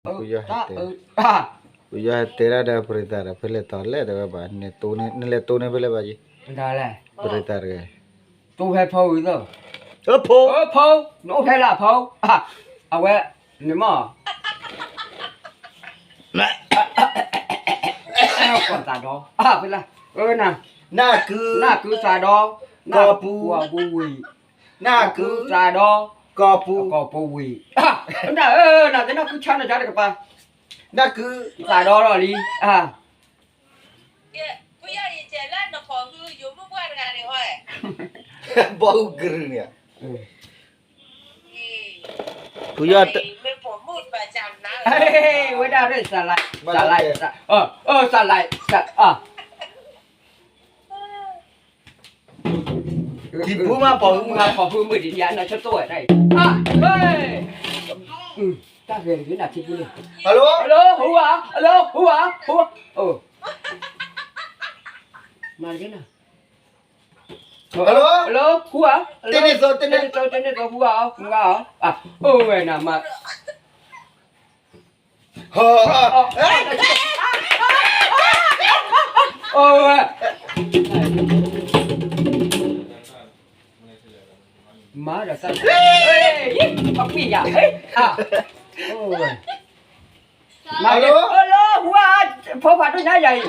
ဖုယီၢ်ဟဲတဲ, ဖုယီၢ်ဟဲတဲဒၣ်ဒီးပရံသးဒီး ဖဲလဲၣ်တီၤလဲၣ်တဲဝဲဘၣ်, နလဲၤတိၢ်န့ၢ်ဖဲလဲၣ်ဘၣ်ယံၤ, ပရံသးတဂၤ, တိၢ်ဖဲဖီဝံၤသၢ, ဖိ, နအိၣ်ဖဲလၢဖီ, အဝဲ, န့ၣ်မ့ၢ် သးဒီ, ဖဲလၢ, နၢ်ကု, နၢ်ကုသးဒီ, ကီၢ်ပူၤ, နၢ်ကုသးဒီ, ကီၢ်ပူၤ, ကီၢ်ပူၤဝံၤ, နၢ်, နၢ်ကုဆါနၤတကပၤ, နၢ်ကုသးဒီလီၤလံ, ဘီအူကရုၢ်န့ၣ်, ဖုယီၢ်, ဝဲဒၣ်ရ့ၣ်သးလဲ, သးလဲ, သးလဲ, ထံပူၤမးပိာ်မုၣ်, ပိာ်မုၣ်မုၣ်ဒံးညါ နီၢ်ဆိတိၢ်ဝဲဒၣ်အံၤ, တၢ်ဂ့ၤတဂ့ၤနၤထံပူၤန့ၣ်, hello, hello, ဟူဧါ, hello, ဟူဧါ, ဟူဧါ, မၤတက့ၢ်နၤ, hello, hello, ဟူဧါ, တန့ၢ်သိး, တန့ၢ်သိး, တန့ၢ်သိး, ဟူဧါ, ဟူဧါ, အိၣ်ဝဲနၤမၤ အိၣ်ဝဲ, မၤဒီးတၢ်, အကွံာ်ယၤ, မၤဒီး, hello, ဟူဧါ, ဖိဖးဒိၣ်ညါယၤအံၤ,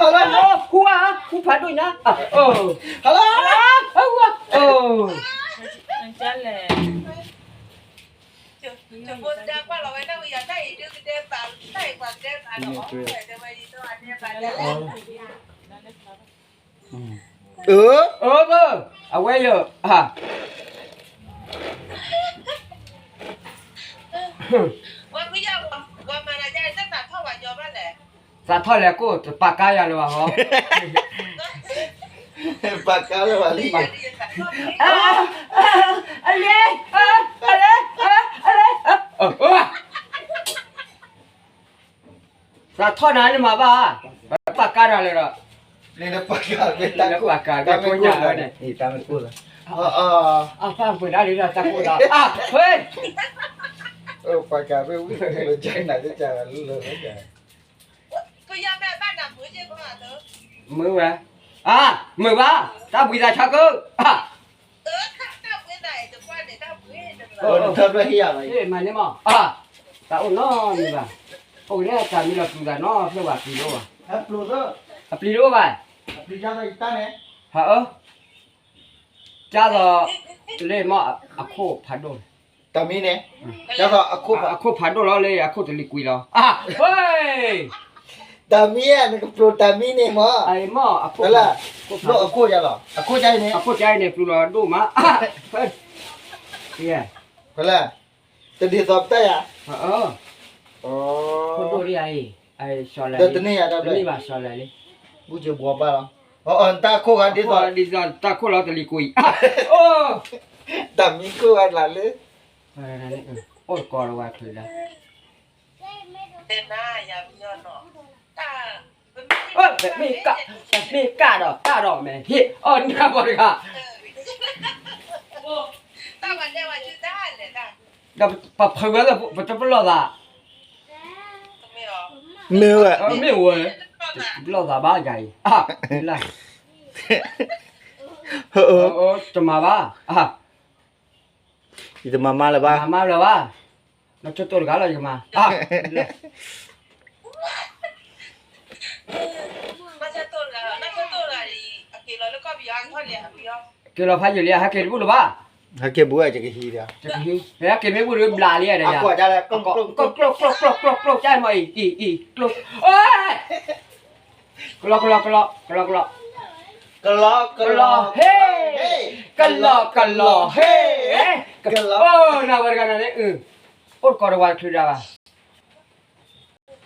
hello, ဟူဧါ, ဟူဖးဒိၣ်ညါ, hello, hello, ဟူဧါ, အၢ, အဝဲယၤ, သးထီၣ်လဲၣ်ကိၣ် တပာ်ကါယၤလၢၤဘၣ်ဟီ, ပာ်ကါလၢၤဘၣ်လံ, အလဲ, အလဲ, အလဲ, သးထီၣ်နၤန့ၣ်မၤဘၣ်, ပာ်ကါတၢ်လၢၤဒီး, နပာ်ကါ, တၢ်မ့ၢ်ကိၢ်လီၤ, တၢ်မ့ၢ်ကိၢ်လီၤ, အဖၢပှဲၤဒၣ်လံဒီးတၢ်ကိၢ်လီၤ, ပာ်ကါဖဲဝံၤလၢကနၤတကလၢၤ, မုာ်ဝဲ, အါ, မုာ်ဘၣ်, တၢ်ဘှံးသးဆါကၢ, အၢ, မၤန့ၢ်မး, တၢ်အိၣ်နီတမံၤဘၣ်, အိၣ်က့ၤလၢတၢ်မံလီၤပျံၤသးနီတဖျၢၣ်ဘၣ် ပျံၤတအိၣ်ဘၣ်, အပျံၤတအိၣ်ဘၣ်, ဟါအၢ, ကၢ်သိး, လၢမ့ၢ်အခိၣ်ဖးဒိၣ်, တၢ်မံန့ၣ်, အခိၣ်ဖးဒိၣ်လီၤလၢအခိၣ်တလံၤကွံာ်လီၤ, တၢ်မံဧါ နကပျိၤတၢ်မံန့ၣ်မး, မ့ၢ်အခိၣ်, အခိၣ်ယါလီၤ, အခိၣ်ယါအံၤန့ၣ်, အခိၣ်ယါအံၤန့ၣ် ပျိၤလီၤဒိၣ်မး, ဖဲလဲၣ်, တဒ်သိးပတၢ်ယါ, ခိၣ်ဒိၣ်ဒ်ယါအံၤ, တန့ၢ်ယါတၢ်ဘျၢ, တန့ၢ်ဘၣ်စီၤလဲၣ်လံ, ဘူၣ်က့ၤဘှီဘၣ်လီၤ, တၢ်ခိၣ်ဂၤဒ်သိး, တၢ်ခိၣ်လီၤတလံၤကွံာ်, တၢ်မံခိၣ်ဂၤလၢ်လၢ, အိၣ်ကီးလီၤဝဲချုးလၢ မ့ၢ်ကၣ်, မ့ၢ်ကၣ်ဒီးကၣ်ဒီးမဲာ်ဟ့ၣ်အီၣ်နၢ်ပှၤတဂၤ, ဒီးပဖုးဝဲလၢပတပလီၢ်သး, မ့ၢ်ဝဲ, မ့ၢ်ဝဲ, ပတပလီၢ်သးဘၣ်ယၤအံၤ, လၢ, တမၤဘၣ်, ယတမၤမါလၢၤဘၣ်, မၤမါလၢၤဘၣ်, နဆိတိၢ်တဂၤလီၤယကမၤ, က့ၤလီၤဖးယံာ်လံ ဟဲက့ၤတဘူၣ်လၢၤဘၣ်, ဟဲက့ၤဘူၣ်ကဟံးဒီး, ဟဲက့ၤမ့ၢ်ဘူၣ်တဘျးလံ, ကျိ, ကျိ, ကျိ, ကျိ, ကျိ, ကျိ, ကျိ, ကျိ, ကျိ, ကျိ, ကလီကလီကလီ, ကလီကလီ, ကလီကလီဟ့ၣ်, ကလီကလီဟ့ၣ်, ကလီ, နဝဲတဂၤန့ၣ်, အိၣ်တကိးတဝၤတချုးဒၣ်ဘၣ်,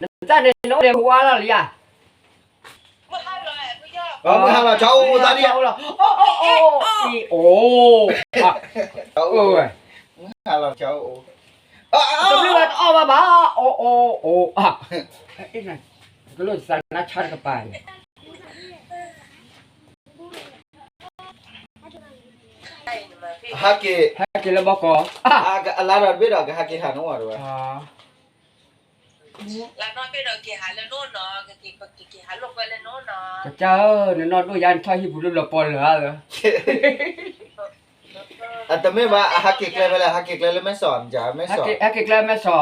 နတၢ်န့ၣ်နအိၣ်ဒီးဟူအါလီၤလံဧါ, မုၢ်ဟါလီၤ, မုၢ်ဟါလီၤ ကၠီအိၣ်အိၣ်သးဒ်, အိၣ်, ကၠီအိၣ်, မုၢ်ဟါလီၤ ကၠီအိၣ်အိၣ်, တဘျုးဘၣ်တအီၣ်ဘၣ်ဘၣ်, အိၣ်အိၣ်အိၣ်, ကလိၣ်သးနါဆါတကပၤန့ၣ်, ဟဲက့ၤ ဟဲက့ၤလၢဘီကီး, အလါဒီးတဘ့ၣ်ဒီးကဟဲက့ၤဟးနီၢ်ဝဲ, ကစၢ်ဧၢ, နနီၢ်ဒိၣ်ယါ နထီၣ်ဟံၣ်ပူၤလၢလီၤပီလၢာ်ဧါ, အတမ့ၢ်ဘၣ်, ဟဲက့ၤကျဲဖဲလဲၣ်, ဟဲက့ၤကျဲလၢမဲၢ်စီၤ, မဲၢ်စီၤ, ဟဲက့ၤကျဲမဲၢ်စီၤ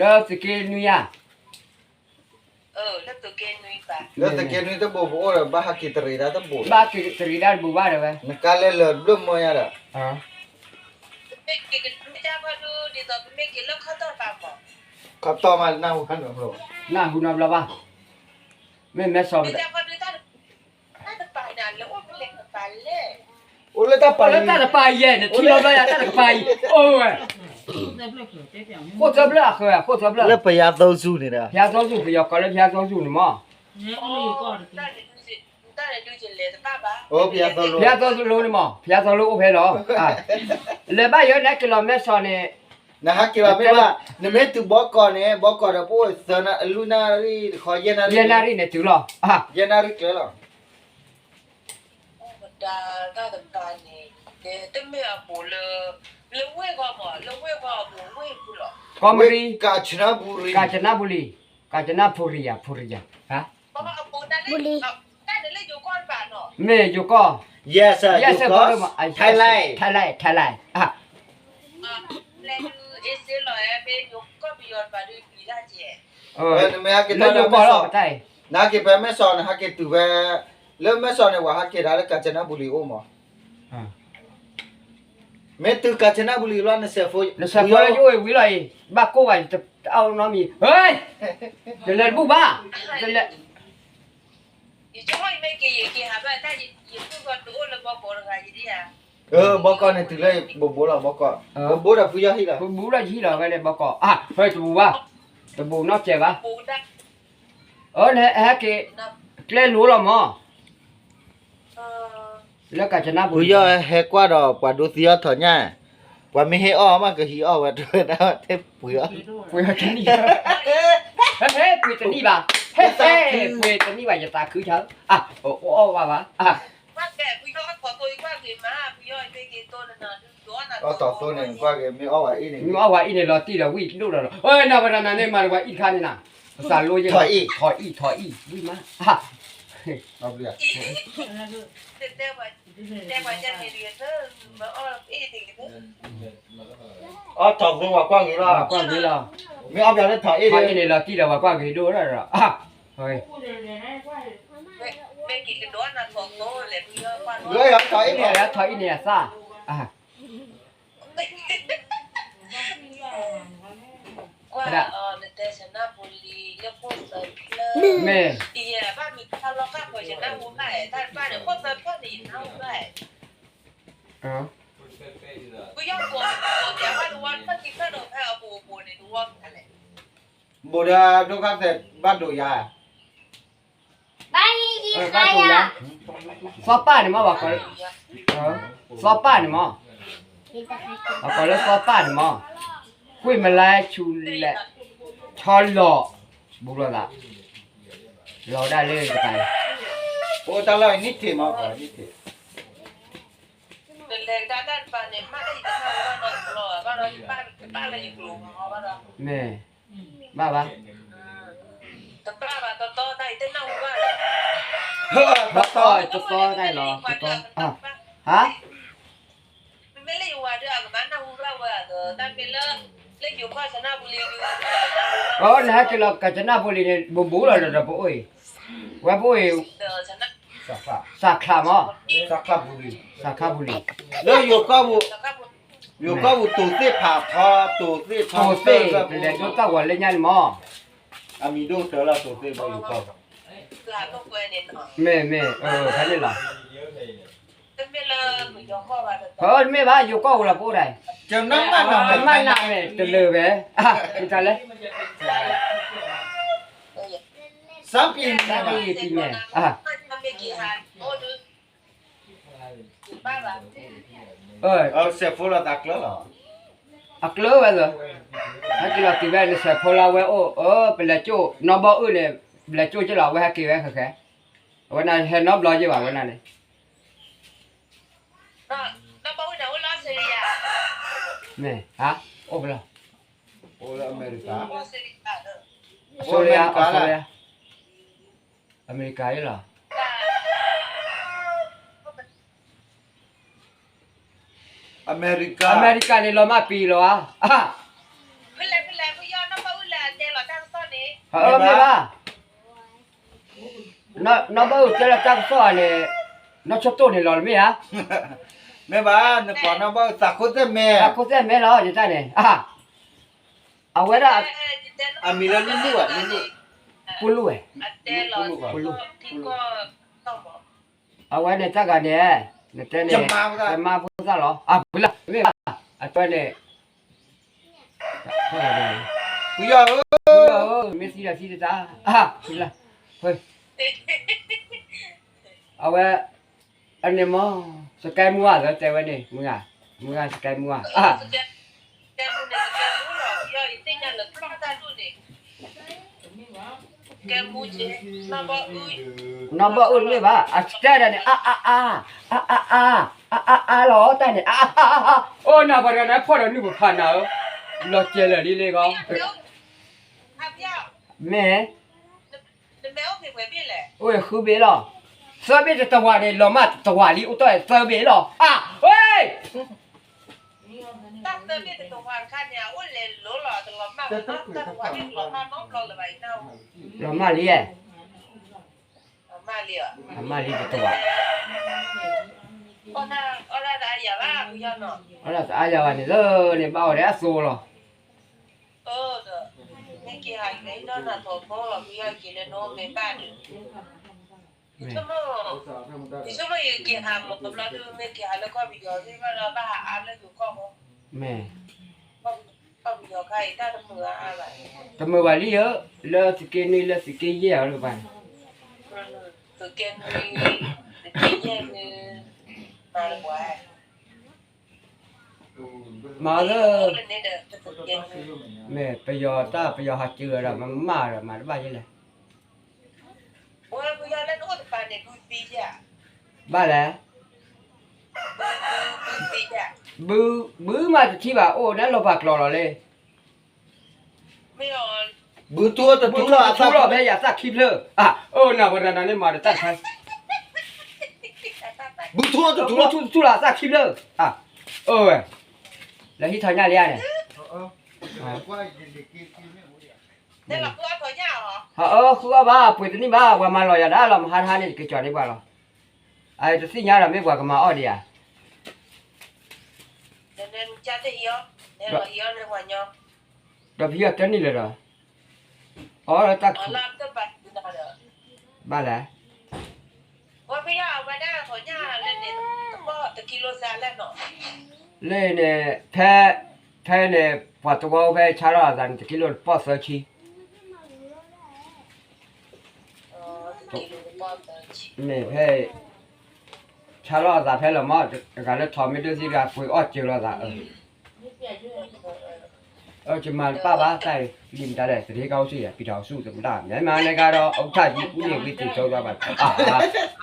လၢသုးက့နွံယါ, လၢသုးက့နွံတဘိးပအိၣ်ဒီး ဘၣ်ဟးက့ၤတရံးဒၣ်တဘိး, ဘၣ်က့ၤတရံးဒၣ်တဘိးဘၣ်ဒီးဝဲ, နကါလဲၤလၢာ်ဘျၢၣ်မၢယါဒီး, ခီတီမး, နၢ်ဟူနီတဘျီဘၣ်, မ့ၢ်မဲၢ်စီၤ အိၣ်လၢတၢ်ပာ်လၢတၢ်တကပၤအံၤ, နထံၣ်လီၤဘျီယၤတၢ်တကပၤအံၤ, အိၣ်ဝဲ, ဃိၣ်သၢဘျၢၣ်အဃၢၤ, ဃိၣ်သၢဘျၢၣ်, လၢပယါသိဆူၣ်န့ၣ်ဒီး, ပယါသိဆူၣ် ပယီၤကိးလၢပယါသိဆူၣ်န့ၣ်မး, ပယါသိလိန့ၣ်မး, ပယါသိလိအိၣ်ဖဲလီၤ, လဲၤဘၣ်ယၤ နဟဲက့ၤလီၤမဲၢ်စီၤန့ၣ်, နဟဲက့ၤလီၤမ့ၢ်ဘၣ်, နမ့ၢ်တုၤဘီကီးန့ၣ် ဘီကီးဒီးပအိၣ်သၢနၣ်ရံၣ်, ယဲၢ်နၣ်ရံၣ်န့ၣ်တုၤလီၤ, ယဲၢ်နၣ်ရံၣ်ကျဲလီၤ တၢ်တပၤန့ၣ်, တမ့ၢ်အပူၤလၢ, လၢဝ့ၢ်ဂီၢ်မး, လၢဝ့ၢ်ဂီၢ်အပူၤဝ့ၢ်ပူၤလီၤ, ကီမရံ, ကၣ်စနဘူရံ, ကၣ်စနဘူရံ, ကၣ်စနဘူရံယၤ, ဘူရံယၤ, ဘူရံ, တၢ်န့ၣ်လၢယိၤကီၢ်တပၤနီၤ, မ့ၢ်ယိၤကီၢ်, ယဲၢ်စဲး, ယဲၢ်စဲးကီၢ်, ထဲလဲၣ်, ထဲလဲၣ်, ထဲလဲၣ်, လဲၤဒုးအ့စ့လီၤ, မ့ၢ်ယိၤကီၢ်ပယီၤတပၤဒုးပျံၤတၢ်ကဲ, လၢယိၤကီၢ်လီၤ, နဟဲက့ၤဖဲမဲၢ်စီၤ နဟဲက့ၤတုၤဖဲ, လၢမဲၢ်စီၤန့ၣ် ပှၤဟဲက့ၤဒၣ်လၢကၣ်စနဘူရံအိၣ်မး, မ့ၢ်တုၤကၣ်စနဘူရံလီၤ နစဲးဖိ, နစဲးဖိလၢယအိၣ်ဝံၤလီၤအံၤ, ဘၣ်ကိၢ်ဘၣ် တအီၣ်နီတမံၤ, တလဲၤတဘူၣ်ဘၣ်, တလဲၤ ဘီကီးန့ၣ်တုၤလၢဘီကီးတဂၤယံၤဒံးဧါ, ဘီကီးန့ၣ်တုၤလၢဘိးဘိလီၤ, ဘီကီး, ဘိးဘိဒီးဖုယီၢ်ဟံၣ်လီၤ, ဘိးဘိဒီးယဟံၣ်လီၤ, ဝဲန့ၣ်ဘီကီး, တဘူၣ်ဘၣ်, တဘူၣ်နီတစဲးဘၣ်, အၢ နဟဲက့ၤ, ကျဲလိၤလီၤမး, လၢကၣ်စနဘူရံ, ဖုယီၢ်ဟဲကွၢ်ဒီးပှၤဒိသံအီၣ်ထီၣ်ညၣ်, ပှၤမ့ၢ်ဟ့ၣ်အီၣ်မးကဟံးအီၣ်ဝဲတဝဲဒၣ်ထဲပှ့ၤအီၣ်, ပှ့ၤအီၣ်တနံၣ်, ဟဲဟဲပှ့ၤတနံၣ်ဘၣ်, ဟဲဟဲပှ့ၤတနံၣ်ဘၣ် ယသးခုဆါ, အအိၣ်အီၣ်ဘၣ်ဘၣ်, အီၣ်ထီၣ်သိန့ၣ် ကွၢ်က့ၤမ့ၢ်အီၣ်ဝဲအံၣ်န့ၣ်, မ့ၢ်အီၣ်ဝဲအံၣ်န့ၣ် လီၤတံၢ်ဒီးဝံၣ်ဒိၣ်ဒီးလီၤ, အၢ နၤဝဲနၤနၤန့ၣ်မၤတဝဲအံၣ်တခါန့ၣ်နၤ, ပသးလိယဲ, ထီၣ်အံၣ် ထီၣ်အံၣ် ထီၣ်အံၣ် ဝံၣ်မး, အီၣ်ထီၣ်သိပှၤကွၢ်ဂ့ၤလီၤ, ကွၢ်ဂ့ၤလီၤ, မ့ၢ်အီၣ်ဘၣ်လၢထီၣ်အံၣ်, ထီၣ်အံၣ်န့ၣ်လီၤတံၢ်ဒီးပှၤကွၢ်ဂ့ၤဒိၣ်ဒီး, ထီၣ်အံၣ်န့ၣ်အသၣ်, မ့ၢ်, ဘူးဒီးဒိၣ်ခါသဲးဘၣ်ဒိးယၤ, ဘၣ်ဒိးယၤ, သီပၢ်န့ၣ်မး, သီပၢ်န့ၣ်မး, ပှၤကိးလၢသီပၢ်န့ၣ်မး, ကွံာ်မလဲဆူလဲ, ဆီလီၤ, ဘူးလီၤသး, လီၤဒၣ်လၢတကး, အိၣ်တၢ်လီၢ်နံၣ်ထံးမး, နံၣ်ထံး မ့ၢ်, ဘၣ်ဘၣ်, တသီတၢ်လီၤ, တသီ, ဟါ, အၢ နဟဲက့ၤလီၤကၣ်စနၢ်ပူၤလံန့ၣ် ဘူးဘူးလီၤဒီးပအိၣ်အံၤ, ဝဲပအိၣ်အံၤ, စးချးမး, စးခါပူၤလံ, လၢယိၤကီၢ်ပူၤ, ယိၤကီၢ်ပူၤတိၤသ့ၣ်ဖးထီ, တိၤသ့ၣ်ထီ, တိၤသ့ၣ် ပလဲၤဒိတၢ်ဂီၤလၢညါန့ၣ်မး, အမံၤဒိၣ်တၢ်လၢတိၤသ့ၣ်ဘၣ်ယိၤကီၢ်, မ့ၢ်မ့ၢ်, ဖဲန့ၣ်လီၤ, တမ့ၢ်ဘၣ် ယိၤကီၢ်ပူၤလီၤပအိၣ်ဒၣ်အံၤ, ကမၣ်နၤမ့ၢ်တလၢာ်ဝဲ, တလဲၤ, စၢ်ပံၤန့ၣ်, စဲးဖိလီၤသးကျၢလီၤ, အကျၢၤဝဲသၢ, ဟဲက့ၤလီၤတုၤဖဲန့ၣ် စဲးဖိလၢအဝဲအိၣ် အၢ ပလဲၤကၠိၣ် နီၢ်ဘီၣ်အုၣ်န့ၣ် ပလဲၤကၠိၣ်က့လီၤ အဝဲဟဲက့ၤဝဲဃဲဃဲ, အဝဲန့ၣ်ဟဲနီတဘျီက့ဘၣ် အဝဲန့ၣ်န့ၣ် မ့ၢ် ဟါ အိၣ်ဖဲလဲၣ်, အိၣ်လၢအမဲရကၤ, အီစထြ့လယါ, အီစထြ့လယါ, အမဲရကၤလီၤ. အမဲရကၤ, အမဲရကၤန့ၣ်လီၤမၢ်ပံၤလီၤဧါ, မ့ၢ်ဘၣ်, နီၢ်ဘၣ်အုၣ်တဲလီၤတၢ်ကစီၣ်န့ၣ်, နီၢ်ဆိတိၣ်န့ၣ်လီၤမ့ၢ်ဧါ, မ့ၢ်ဘၣ်, နကွၢ်နီၢ်ဘၣ်အုၣ်သးခိၣ်သဲၣ်မဲ, သးခိၣ်သဲၣ်မဲလီၤ ယတၢ်န့ၣ်, အဝဲဒၣ် အမံၤလၢလူၢ်လူၢ်ဘၣ်, လူၢ်လူၢ်, ပလူၢ်ဝဲ, ပလူၢ်, အဝဲန့ၣ်တၢ်ဂၤန့ၣ်, နတဲန့ၣ်, ယမါဖိသၣ်လီၤ, အဖုလၢ မ့ၢ်ဘၣ်, အဝဲန့ၣ် ဖုယီၤဧၢ, မ့ၢ်သံဒီးသံတတၢ်, ဖုလၢ, အဝဲ, အန့ၣ်မ့ၢ် စကဲမူဧါ လၢတဲဝဲန့ၣ်, မုၢ်ဂၤ, မုၢ်ဂၤစကဲမူဧါ, နီၢ်ဘီၣ်အုၣ်တမ့ၢ်ဘၣ်, အစတဲဒၣ်န့ၣ် အါအါအါ, အါအါအါ, အါအါအါလီၤ တၢ်န့ၣ် အါအါအါ, အိၣ်နၤပှၤတဂၤန့ၣ် ဖီၣ်ဒီးနုၢ်ပဖးနၤဧၢ, လီၤစဲၤလၢာ်လံလ့ဂီၢ်, မ့ၢ် အိၣ်ဃုဘ့ၣ်လီၤ, သၢဘ့ၣ်တတဝးန့ၣ် လီၤမၢ်တတဝးလံ အိၣ်တီၢ်သၢဘ့ၣ်လီၤ, အါ, ဝ့ၢ် လီၤမၢ်လံ, အမၢ်လံတတဝး, အီၣ်တအါယၤဘၣ်န့ၣ် လၢန့ၣ်ဘၣ်အီၤဒီးအသိလီၤ, မ့ၢ်က့ၤဟးက့ၤလၢဟံၣ်နီၢ်နၤထီၣ်ဖိလီၤ မ့ၢ်ဟဲက့ၤလၢနအိၣ်မ့ၢ်ဘၣ်ဒီး, ယဆိကမိၣ်, ယဆိကမိၣ်ယက့ၤဟးမၤတဘျီဒုး မ့ၢ်က့ၤဟးလၢကီၢ်ပယီၤသ့ၣ်တဖၣ်ဒီး ဘၣ်ဟးအါလၢယိၤကီၢ်ဖိ, မ့ၢ်, ကီၢ်ပယီၤခါအံၤတၢ်တမုာ်အါဘၣ်, တမုာ်ဘၣ်လံဧၢ, လၢသုးက့နွံ လၢသုးက့ယဲၢ်အီၤလၢကပၤန့ၣ်, သုးက့နွံ, သုးက့ယဲၢ်န့ၣ်, မၤတပှၤ မၤလၢ, မ့ၢ်ပယီၤတၢ်ပယီၤဟးစၢၤဒီး မၤမၢ်ဒီး မၤတဘၣ်ယဲလဲၣ်, ဘၣ်လဲၣ်, ဘု, ဘုမးတထံၣ်ဘၣ် အိၣ်နလီၤပာ်ကျိာ်လီၤလံ, ဘုထူတထူလီၤအသးခံဖျၢၣ်, အိၣ်နၤပှၤတဂၤန့ၣ်မၤဒီးတၢ်တခါ, ဘုထူတထူလီၤအသးခံဖျၢၣ်, အိၣ်ဝဲ, လၢဟံးထီၣ်ညၣ်လံဧါန့ၣ် ဟအၢဃုအီၣ်ဘၣ် ပှ့ၤတနံၣ်ဘၣ် ပှၤမၤလီၤယၤဒၣ်လီၤ မဟါတဟါန့ၣ် ယကကၠီၤန့ၢ်ပှၤလီၤ, အတသ့ၣ်ညါဒီးမ့ၢ်ပှၤကမၤအီၣ်ဒံးဧါ, ဒီးပဟံးအီၣ်တနံၣ်လၢၤဒီး, အီၣ်လၢတၢ်ခူ, ဘၣ်လဲၣ် လၢန့ၣ် ဖဲ, ဖဲန့ၣ် ပှၤတဝီဖဲဆါလီၤအသးန့ၣ် တကံလိတပီၢ်သၢဆံ, မ့ၢ်ဖဲ, ဆါလီၤအသးဖဲလီၤမး တဂၤလၢထီးမ့ၢ်ဒိၣ်သံတဂၤ ပှ့ၤအီၣ်စၢၤလီၤသး, ယမၤတဘၣ်ဘၣ် တၢ်အံၤ လံာ်မတၤလဲၣ် သတင်းကောင်းစီ ပြည်ထောင်စုသမ္မတ မြန်မာနိုင်ငံတော် ဥက္ကဋ္ဌကြီး ဦးနေဝင်း သေဆုံးသွားပါတယ်.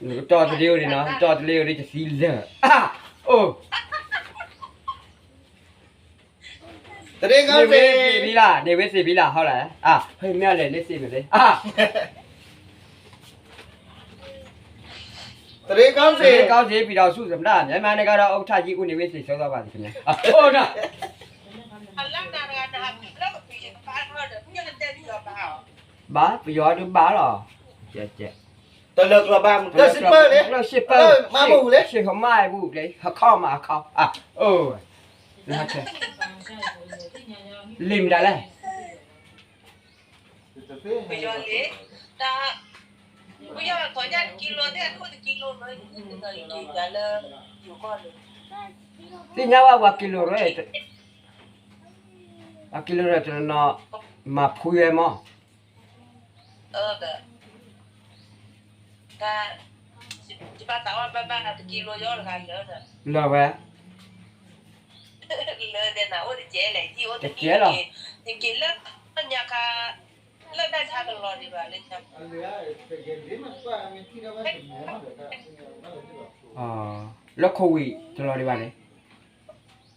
နကတီၢ်တလ့ၢ်အိၣ်ဒံးနီၤ နကတီၢ်တလ့ၢ်အိၣ်ဒံး တသံလၢာ် အိၣ် နေဝင်းသေပြီလား နေဝင်းသေပြီလား ဟုတ်လား မ့ၢ်လဲၣ် နေသေမလဲၣ် သတင်းကောင်းစေ ပြည်ထောင်စုသမ္မတ မြန်မာနိုင်ငံတော် ဥက္ကဋ္ဌကြီး ဦးနေဝင်း သေဆုံးသွားပါသည်ခင်ဗျာ အိၣ်နီၤ ဘၣ် ပယီၤဒုးဘၣ်လီၤ တလၢကျီၤဘၣ် တလၢရှ့ပၢၢ်လံ ရှ့ပၢၢ် ရှ့ၣ်ဟမၢ်ဘူးကလံ ဟခီမးဟခီ အိၣ် လံာ်မတၤလဲၣ် ပယီၤလံာ် တၢ် ပယီၤထီၣ်ညၣ်တကံလိ တဲအဒိၣ်တကံလိလၢ ယက့ၤယၤလၢ ယိၤကီၢ်န့ၣ် သ့ၣ်ညါဝဲပှၤက့ၤလိာ်ရဲ ပှၤက့ၤလိာ်ရဲတနီၤနီၤ မၤဖှူဝဲမး တၢ် ယဘၣ်သးဝါဘၣ်ဘၣ်တကံလိယီတဂၤလၢာ်ဒီး, လၢာ်ဝဲ, လၢာ်ဒီးနၤအိၣ်တကဲလဲၣ်, ယအိၣ်တကဲလီၤ, ယက့ၤလၢညါခါ, လၢတၢ်ဆါတလီၤဒံးဘၣ်လၢညါ, လၢခိဝံၤတလီၤဒံးဘၣ်န့ၣ်,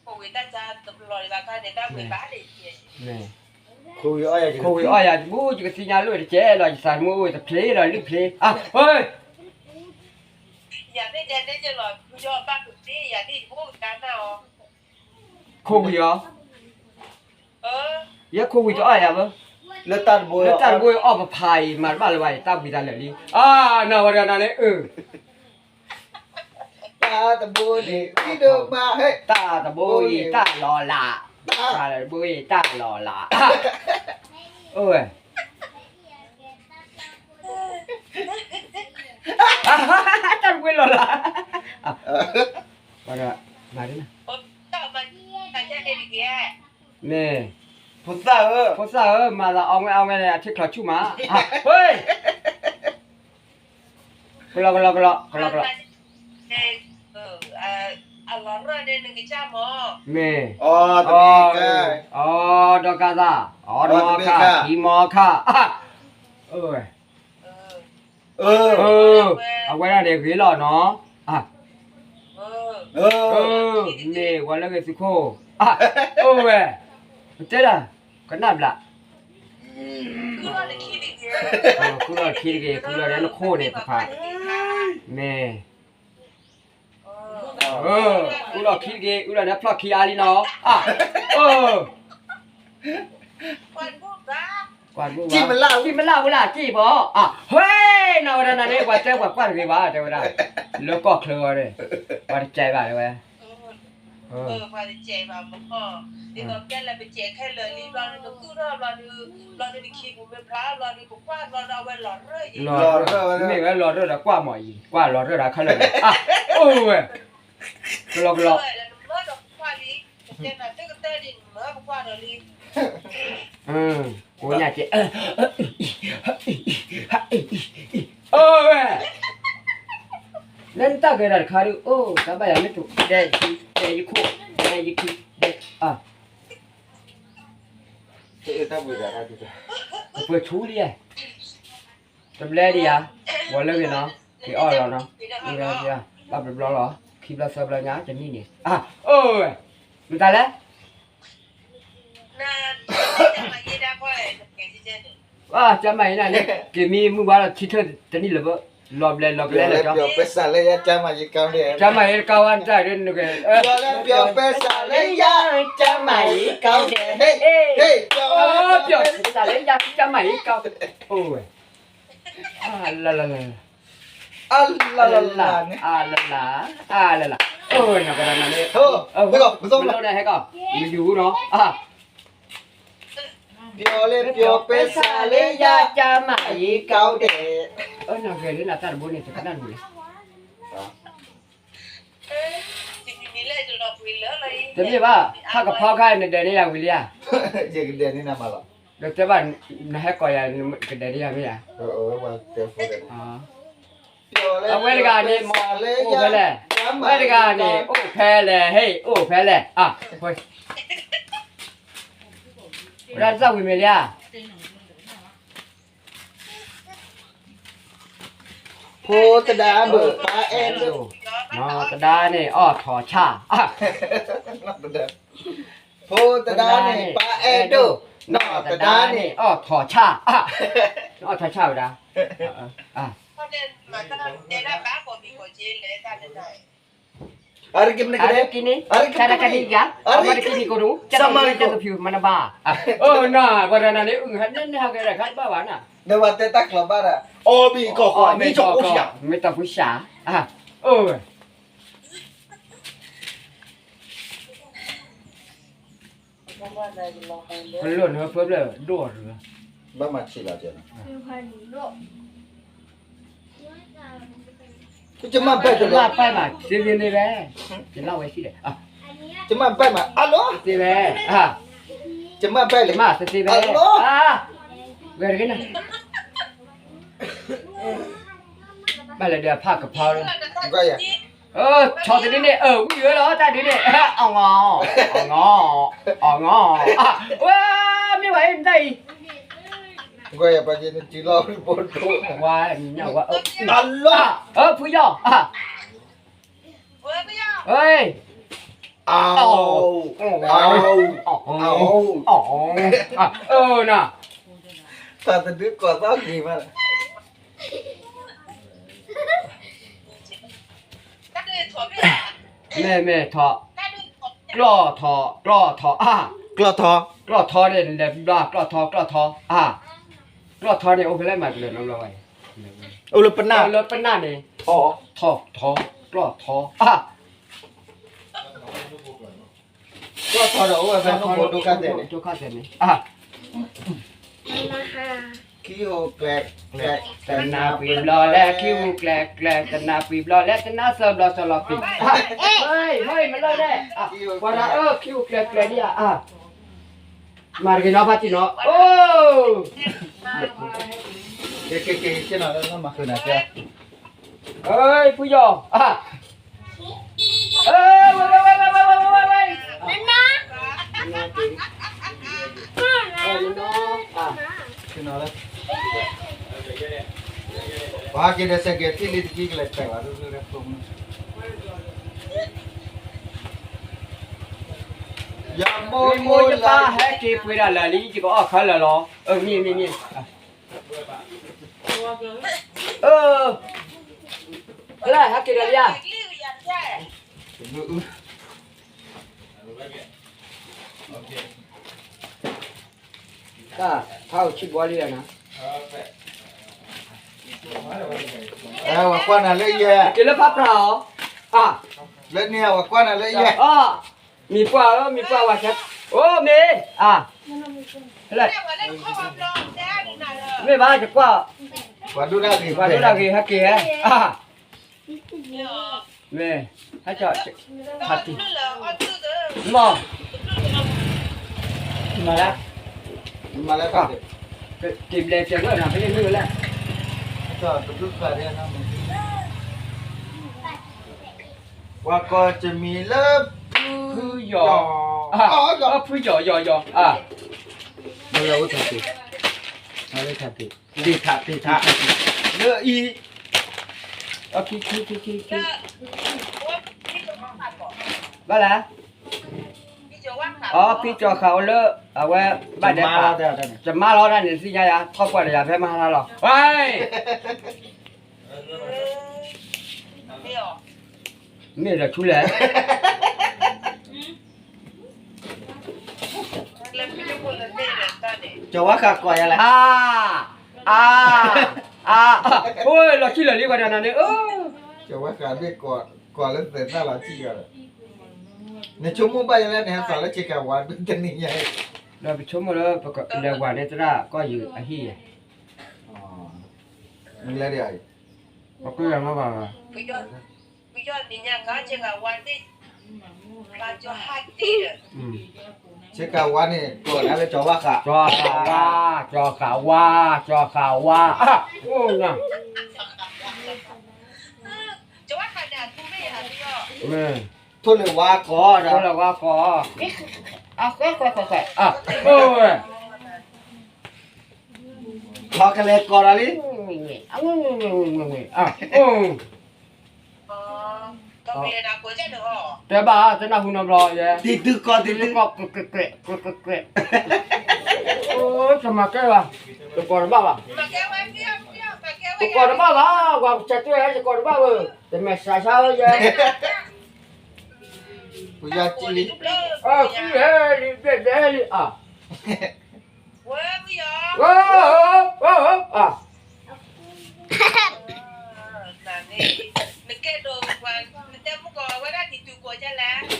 ခိဝံၤတၢ်ဆါတလီၤဒံးဘၣ်ခါန့ၣ် တၢ်ဝံၤဘၣ်န့ၣ်, ခိဝံၤအီၣ်ယၤတဘူၣ် ယကသ့ၣ်ညါလိၣ်တကဲလီၤ ယသးမုၢ်အိၣ်တဖျ့လီၤ လုၢ်ဖျ့, အၢ, ယၤသ့ၣ်ညါန့ၣ်ယလီၤ ယဘၣ်ကသ့ၣ် ယၤသ့ၣ်ယအိၣ်ကနၣ်အီၤ, ခိဝံၤအီၤ, ယဲခိဝံၤတအီၣ်ယၤဘၣ်, လၢတၢ်တဘိ လၢတၢ်တဘိအီၣ်ပဖးအံၤ မၤတဘၣ်လၢၤဘၣ်အံၤ တၢ်ဘှံးသးလၢာ်လံ, အၢ, နဝဲဒၣ်နၤန့ၣ်, တၢ်တဘိန့ၣ် တံဒိၣ်မးဟဲ, တၢ်တဘိအံၤ တၢ်လီၤလး, တၢ်တဘိအံၤ တၢ်လီၤလး, အိၣ်ဝဲ တၢ်တဘိအံၤလီၤလး, မၤဒ်န့ၣ်, မ့ၢ်, ဖိသၣ်ဧၢ, ဖိသၣ်ဧၢ မၤသးအီဝဲအီဝဲန့ၣ် အထံချီၣ်ဆူၣ်မး, ဟ့ၣ် ကလီကလီကလီကလီကလီ, မ့ၢ်, အီ, ဒီကသး, အီတမီခါ, ခံမီခါ, အၢ, အဝဲဒၣ်န့ၣ်ဂ့ၤလီၤနီၤ, မ့ၢ်ဝဲလၢဂ့ၤသုခိၣ်, အိၣ်ဝဲ, ပတဲဒၣ်, ကနၣ်ဘျး ကူၣ်လီၤခံတဂ့ၤ, ကူၣ်လီၤလၢနခိၣ်န့ၣ်တဖၣ်, မ့ၢ်, ကူၣ်လီၤခံတဂ့ၤ ကူၣ်လီၤန့ၣ်ဖျီၣ်ခံအါလံနီၤ, အၢ, ကွၢ်တဘူၣ်ဘၣ်, ထံၣ်မလၢ်ဝဲလၢ်က့ၢ်ဘၣ်, ဟ့ၣ် နဝဲဒၣ်နၤန့ၣ် ပှၤတဲပှၤကွၢ်တဂ့ၤဘၣ် တဲဝဲဒၣ်, လၢကီၢ်ချၢအီၤန့ၣ်, ပှၤတကဲဘၣ်တဲဝဲ ပှၤတကဲဘၣ်မ့ၢ်, ဒ်သိးကဲလၢပကဲခဲလၢာ်လံ ဘျီဒုးနကူၣ်ထီၣ်ဘျီဒုး, ဘျီဒုးနခံပူၤမ့ၢ်ဖျါဘျီဒုး ပကွၢ်ဘျီဒုး အဝဲလီၤရၢၢ်ယံၤ, လီၤရၢၢ် မ့ၢ်ဝဲလီၤရၢၢ်ဒီးကွၢ်မီၤအံၤ ကွၢ်လီၤရၢၢ်ဒီးခဲလၢာ်န့ၣ်, အိၣ်ဝဲ, ကလီကလီ, ကွၢ်လံ, ကဲနၤတကတၢၢ်ဒ်နမၢပကွၢ်ဒီးလံ, ကိးညါကဲ အၢဝဲ, လၢနတၢ်ဂဲၤဒၣ်တခါဒုး အိၣ် တၢ်ဘၣ်ယၤမ့ၢ်တူၢ်ဒဲးယခံ ဒဲးယခိၣ် ဒဲးယခံ ဒဲး, ပှဲၤဆူလံ, တဘျဲဒံးဧါ, ဝဲလၢဂ့ၤနီၤ, က့ၤအီၣ်လီၤနီၤ, ဘၣ်တဘျီလီၤ, ခံဘျီသၢဘျီညါ တနံၣ်န့ၣ်, အိၣ်ဝဲ, မတၤလဲၣ် ကျန်းမာရေးနၤန့ၣ် က့ၤမံမုၢ်ဝါလီၤ ထံထၢၣ်တနံၣ်လၢၤဘၣ်, လီၤဘျဲးလီၤဘျဲးလီၤ, ပျီၤပဲစးလၢယၤ ကျန်းမာရေးကောင်းတယ်, ကျန်းမာရေးကောင်းဝဲတၢ်ဒ်နကဲ, ပျီၤလၢပျီၤပဲစးလၢယၤ ကျန်းမာရေးကောင်းတယ်, ဟ့ၣ်, ဟ့ၣ်, ပျီၤပဲစးလၢယၤ ကျန်းမာရေးကောင်း, အိၣ်ဝဲ, အလလလ အလလလန့ၣ် အလလ, အလလ, အိၣ်ဝဲနီၤ ကဒီးနၤန့ၣ်, မ့ၢ်လီၤန့ၣ်ဟဲကီး, မယူၤနီၤ, ပျီၤလၢပျီၤပဲစးလၢယၤ ကျန်းမာရေးကောင်းတယ်, အၢ နဂဲၤလၢနတၢ်တဘိန့ၣ် တကနၣ်ဒူၣ်လဲၣ် တမ့ၢ်ဘၣ်, ဟးကဖီခါနဒဲးန့ၢ်ယၤဝံၤလံဧါ, ယကဒဲးန့ၢ်နၤမးလီၤ, ဒီးတဲဘၣ်, နဟဲကိးယၤ ကဒဲးန့ၢ်ယၤမ့ၢ်ဧါ, အဝဲတဂၤန့ၣ် အိၣ်ဖဲလဲၣ်, အဝဲတဂၤန့ၣ် အိၣ်ဖဲလဲၣ်, ဟ့ၣ် အိၣ်ဖဲလဲၣ်, ဝဲဒၣ်သၣ်ဝံၤမ့ၢ်လံဧါ ဖိသဒါဘၣ်ပၢ်အဲၣ်ဒိၣ်, နီၢ်သဒါန့ၣ် အီၣ်ထိးဆၣ်, ဖိသဒါန့ၣ် ပၢ်အဲၣ်ဒိၣ်, နီၢ်သဒါန့ၣ်အီၣ်ထိးဆၣ်, နအီၣ်ထိးဆၣ်ဝဲဒၣ်, အရကန့ၣ်, အရကန့ၣ်က့ၤ, အမတက့ၤန့ၣ်ကဒိၣ်, ကၢ်မတက့ၤန့ၣ်ကဒိၣ်, မနဘၣ်, အိၣ်နၤ ပှၤတဂၤန့ၣ် အုၣ်ဟဲန့ၣ်ဟဲကဲဒၣ်ခါတဘၣ်ဘၣ်နၤ, ဒီးပှၤတဲတၢ်ကျိာ်ဘၣ်ဒီး, အီဘံၣ်ကီၢ်ဃီ, မ့ၢ်တၢ်ဖိ, မ့ၢ်တၢ်ဖိဆၣ်, အိၣ်ဝဲ ကလၢၢ်နၢဖၢဖျၢၣ်ဒိၣ်အီၤတဂၤ, ဘၣ်မၤဆံးလီၤ, ကမၣ်ဘၣ်တလီၤ, ကမၣ်ဘၣ်မး, စ့မ့ၢ်န့ၣ်ဝဲ, ကလၢ်ဝဲဆံးလဲၣ်, ကမၣ်ဘၣ်မး, အလီၢ်, စ့ဝဲ, ကမၣ်ဘၣ်လံ, ကမၣ်စ့စ့ဝဲ, အလီၢ်, ဝဲတဂ့ၤနၤ ဘၣ်လဲၤဒီးဖးကဖီလီၤ, ထီၣ်တဒုန့ၣ် အၢ ဝံၣ်ဝဲလီၤ တၢ်ဒုန့ၣ် အီၣ်ငီၢ် အီၣ်ငီၢ် အီၣ်ငီၢ်, ဝဲ မ့ၢ်ဝဲအံၤတၢ်အံၤ, ဝဲ ဝဲ ဖုယီၢ်, အၢ န တၢ်တဒုကီၢ်သီဂ့ၤမး, မ့ၢ်မ့ၢ်ထီၣ်, ကျီၢ်ထီၣ် ကျီၢ်ထီၣ် အါ, ကျီၢ်ထီၣ်, ကျီၢ်ထီၣ်န့ၣ် လဲၤဘျီ ကျီၢ်ထီၣ် ကျီၢ်ထီၣ် အါ, ကျီၢ်ထီၣ်န့ၣ် အိၣ်ဖဲလဲၣ်မး ကလဲၤနီတဘျီဝဲ, အိၣ်လၢပနၢ်, အိၣ်လၢပနၢ်န့ၣ်, ထီၣ် ထီၣ် ထီၣ် ကျီၢ်ထီၣ် အါ ကျီၢ်ထီၣ်ဒီးအိၣ်ဝဲဖဲနီၢ်ခိဒိၣ်ခါသဲးန့ၣ်, ဒိၣ်ခါသဲးန့ၣ်, ခံဟူးကျဲၤကျဲၤ တနၢ်ပှံၤဘျီလဲၣ် ခံဟူးကျဲၤကျဲၤ တနၢ်ပှံၤဘျီလဲၣ် တနၢ်စၢဘျီစၢလီၤပံၤ, ဟဲ ဟဲ မလီၤလဲၣ်, ပှၤဒၣ်အၢ ခံဟူးကျဲၤကျဲၤဒံးဧါ, မၤတဂ့ၤနီၤ ဖါတံၢ်နီၤ, အိၣ် က့ၤ က့ၤ က့ၤ ဆ့ၣ်နီၤလၢမၤဃုာ်နၤကဲ, ဖုယီၢ်, ဝဲ ဝဲ ဝဲ ဝဲ ဝဲ ဝဲ ဝဲ ဝဲ နနီၤ, နနီၤ, ပှၤက့ၤဒီး စဲးကဲးထံၣ်လံတကံကလဲၤတဲာ်ဘၣ်, ယမိၢ်ယပၢ်ဟဲက့ၤပှ့ၤဒၣ်လၢာ်လံ ယကအီၣ်ခါလၢာ်လီၤ, မ့ၢ် မ့ၢ် မ့ၢ်, လၢဟဲက့ၤဒီးလံဧါ, တၢ် ဖးအိၣ်ဆံးဘီလံဧါနၤ, ဝဲကွၢ်နၤလၢယဲၢ်, က့ၤလၢဖးပြၢ်အီၤ, လၢန့ၣ်ဝဲကွၢ်နၤလၢယဲၢ်, မံၤပှၢ်ဧၢ မံၤပှၢ်ဝဲဆဲး, အိၣ်မ့ၢ်, လၢ မ့ၢ်ဘၣ်တကွၢ်, ပှၤဒိၣ်တၢ်ဂ့ၤ ပှၤဒိၣ်တၢ်ဂ့ၤ ဟဲက့ၤဟဲ, မ့ၢ်, ဟဲက့ၤ, မ့ၢ်, မၤလၢ, မၤလၢ, က့ၤဘျဲးစဲးဝဲနၤ ဖဲန့ၣ်မ့ၢ်ဝဲလဲၣ်, ပှၤကိးတမံၤလၢ ဖုယီၢ်, ဖုယီၢ် ယီၢ် ယီၢ်, မ့ၢ်ဝဲအိၣ်ထါတ့ၢ်, ထါတ့ၢ်, တ့ၢ်ထါ တ့ၢ်ထါ, လၢအံၤ, ခံ ခံ ခံ ခံ ခံ, ဘၣ်လဲၣ်, အဖံကၠီၤဃာ်အိၣ်လၢ အဝဲ ဘၣ်ဒဲး, ယမါလီၤတၢ်န့ၣ် သ့ၣ်ညါယၤ ထီၣ်ပှၢ်ဒီးယၤဖဲမဟါလီၤ, ဝဲ မ့ၢ်ဒီးဆူလဲၣ်, ကၠီၤဝါဃးကိးယၤလဲၣ်, အါ, အါ, အါ, အိၣ်လီၤဆံၣ်လီၤလံ ပှၤတဂၤန့ၣ်, ကၠီၤဝါဃးဘ့ၣ်ကိးလၢသဲးသၣ်လီၤဆံၣ်လီၤ, နဆိကမိၣ်ဘၣ်ယၤလဲၣ် နဟဲသးလၢဆ့ကၤဝါဒ်တနံၤညါအံၤ, ဒီးပဆိကမိၣ်လၢပကလဲၤဝၤန့ၣ်သရၣ်ကီၢ်ယုာ်အဟံၣ်ယဲၢ်, မ့ၢ်လဲၣ်ဒ်အံၤ, ပှၤကလၢမၤဘၣ်ဘၣ် ဆ့ကၤဝါန့ၣ် ကိးဒၣ်လၢကၠီၤဝါဃး, ကၠီၤဃးဝါ, ကၠီၤဃးဝါ, ကၠီၤဃးဝါ, အိၣ်နၤ, ထိၣ်လၢဝါကိး, ထိၣ်လၢဝါကိး, အဃဲဃဲဃဲဃဲ, အိၣ်ဝဲ ထီကလဲၤကိးဒီးလံ, တဲဘၣ် တနၢ်ဟူနီတဘျီယဲ, တံၤတုၤကိး တံၤတုၤကိး, တမၤကဲဘၣ်, တကိးတဘၣ်ဘၣ်, တကိးတဘၣ်ဘၣ်, ဝၤကစၢ်တဲ တကိးတဘၣ်ဝဲ, တမဲာ်ဆှးဆါဝဲယဲ, ပယီၤကံလံ, ဃုဟဲလံ ဘျဲၣ်ဘျဲၣ်လံ, ဝဲ, ဝဲ, ဝဲ, ဝဲ,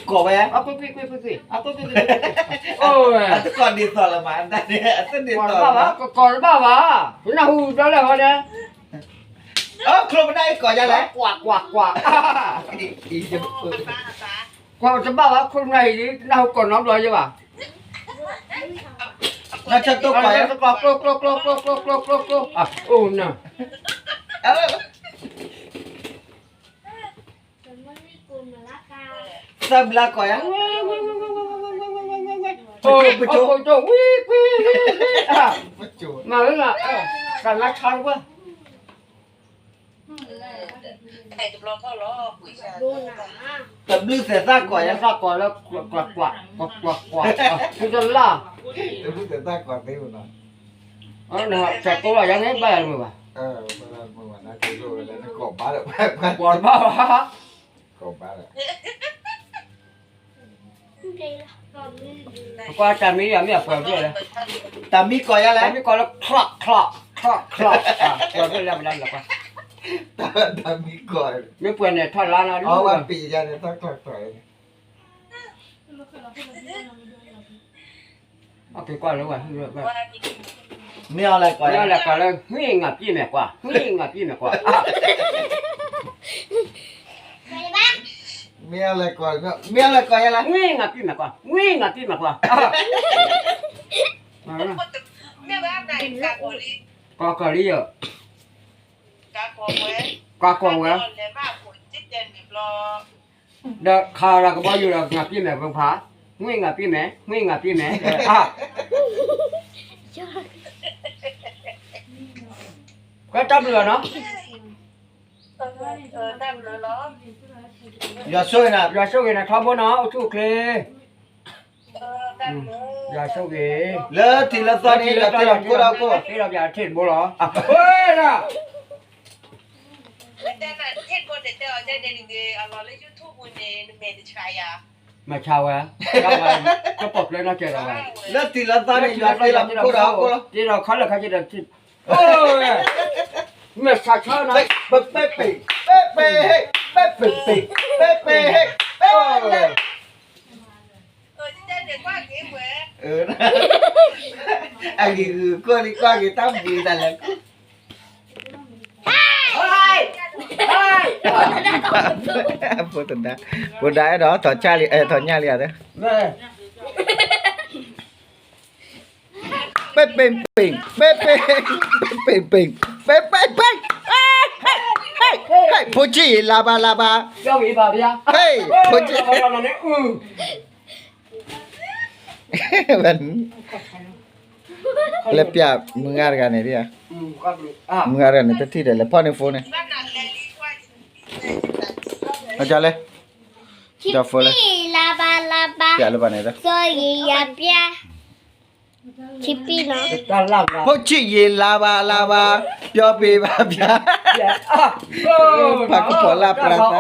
ကိးဝဲ, အကိးဒ်သိးလၢမၤ, ကိးတဘၣ်ဘၣ်, ကိးတဘၣ်ဘၣ်, နၢ်ဟူဒီးလဲၣ်ဟီဒီး, ချိၣ်ပနၢ်အံၤကိးယၤလဲၣ်, ကွၢ်ကွၢ်ကွၢ်, ကွၢ်တဘၣ်ဘၣ် ခိၣ်နၢ်အံၤ တနၢ်ဟူကိးနီတဘျီယဲဘၣ်, နၢ်ဆၢတိၢ်ကွၢ်, ကျိ ကျိ ကျိ ကျိ ကျိ ကျိ ကျိ ကျိ ကျိ, အိၣ်နၤ, သၢဘျါကိးယၤ, ပစိၤ ပစိၤ ဝံ ကွံ ဝံ ကွံ မၤဝဲမး, ကနါဆါတပှၢ်, တဘျုးသဲးသၣ်ကိးယၤ, သၣ်ကိးလၢ ကွၢ်ကွၢ်ကွၢ်, ဖုတလၢ်, တဘျုးသဲးသၣ်ကိးသ့, တကိးလီၤယၤန့ၣ်ဘၣ်ယၤတမုာ်ဘၣ်, ကိးဘၣ်ဘၣ်, ကွၢ်တၢ်မံယၤမ့ၢ်အပှဲၤဖျၢၣ်လဲၣ်, တၢ်မံကိးယၤလဲၣ်, တၢ်မံကိးလၢ clock clock clock clock, ပှဲၤဖျၢၣ်လၢပလၢလၢပှၢ်, တၢ်မံကိး, မ့ၢ်ပှဲၤန့ၣ်ထီၣ်လါလီၤ, အဝဲပံၤယၤန့ၣ် clock clock မ့ၢ်အီၤလဲၤကိး, မ့ၢ်အီၤလဲၤကိးလၢ ငွေ့ငါပြည့်မယ်ကွာ, ငွေ့ငါပြည့်မယ်ကွာ, မ့ၢ်အီၤလဲၤကိး, မ့ၢ်အီၤလဲၤကိးယၤလဲၣ်, ငွေ့ငါပြည့်မယ်ကွာ, ငွေ့ငါပြည့်မယ်ကွာ, ကိးကိးလံယၤ, ကိးကိးဝဲ, ဒီးခးဒီးကဘီယူၤဒီး ငါပြည့်မယ် ပဖး, ငွေ့ငါပြည့်မယ်, ငွေ့ငါပြည့်မယ်, ကဲတၢ်ဘျုးလီၤနီၤ, ယွၤဆိၣ်ဂ့ၤနၤ, ယွၤဆိၣ်ဂ့ၤနၤထီဘိနီၤ, အိၣ်ဆူၣ်အိၣ်ချ့, ယွၤဆိၣ်ဂ့ၤ, လၢထံးလၢသီန့ၣ် ယွၤတ့လီၤမူခိၣ်ဒီးကိၣ်, တ့လီၤပျးထ့ၣ်တဘိလီၤ, အဃိဒၣ် မ့ၢ်ဆါဝဲ, တၢ်ပီၣ်ဖျၢၣ်နီၢ်ကဲဒီးဝဲ, လၢထံးလၢသီန့ၣ် ယွၤတ့လီၤမူခိၣ်ဒီးကိၣ်လီၤ, တ့လီၤခီလၢခါက့ၤဒီးထံး, မ့ၢ်ဆါဆါနီၤ, ပ့ပ့ပ့, ပ့ပ့ဟ့ၣ်, ပ့ပ့ဟ့ၣ်, ပ့ပ့ဟ့ၣ်, အဂ့ၤဂ့ၤကွၢ်က့ၤတၢ်ဘျုးတၢ်လဲၤ ဖိဒါ, ဖိဒါအဲၣ်ဒိးထီၣ်ညၣ်လံဧါ, ပ့ပ့ပ့, ပ့ပ့, ပ့ပ့ပ့, ပ့ပ့ပ့, ဖိဆံးယံာ်လၤဘၣ်လၤဘၣ်, ဖိဆံး လဲၤပျးမုၢ်ဂၤတဂၤန့ၣ်ဒ်ဧါ, မုၢ်ဂၤတဂၤန့ၣ် တထံၣ်ဒီးလဲၤဖီၣ်န့ၢ်ဖိန့ၣ်, အလဲၣ်, ဒီးဖိလဲၣ်, ပျးလၢဘၣ်န့ၣ်, ဖိဆံးယံာ်လၤဘၣ်လၤဘၣ်, ပျီပ့ၤဘၣ်ပျး, ပှၤကပီၤလၢပြၤသး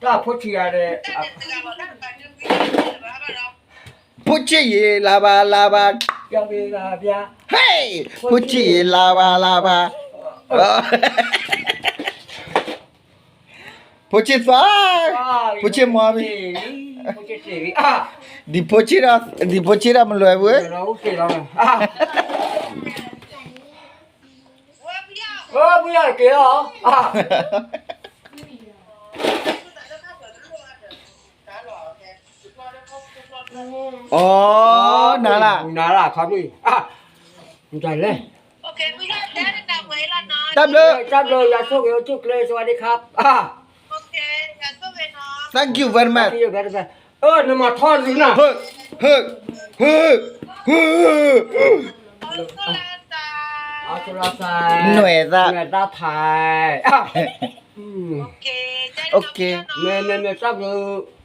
တၢ်ဖိဆံးဂၤန့ၣ်, ဖိဆံးယံာ်လၤဘၣ်လၤဘၣ်, ဟဲ, ဖိဆံးယံာ်လၤဘၣ်လၤဘၣ်, ဖိဆံးသွါ, ဖိဆံးမီၤ, ဒ်ဖိဆံးဒီး, ဒ်ဖိဆံးဒီးမလွဲဘူး, ပယက့ၤလီၤ, အိ, နၤလၢ်, နၤလၢ်ခီဒ်, လဲၣ်, တၢ်ဘျုး, တၢ်ဘျုး, ယွၤဆိၣ်ဂ့ၤ, အိၣ်ဆူၣ်အိၣ်ချ့, စဝၤဒံခါ, thank you very much, နမၤထီၣ်လံနၤ, နွဲၣ်သၣ်, နွဲၣ်သၣ်ဖး, မ့ၢ်မ့ၢ်မ့ၢ်တၢ်ဘျုး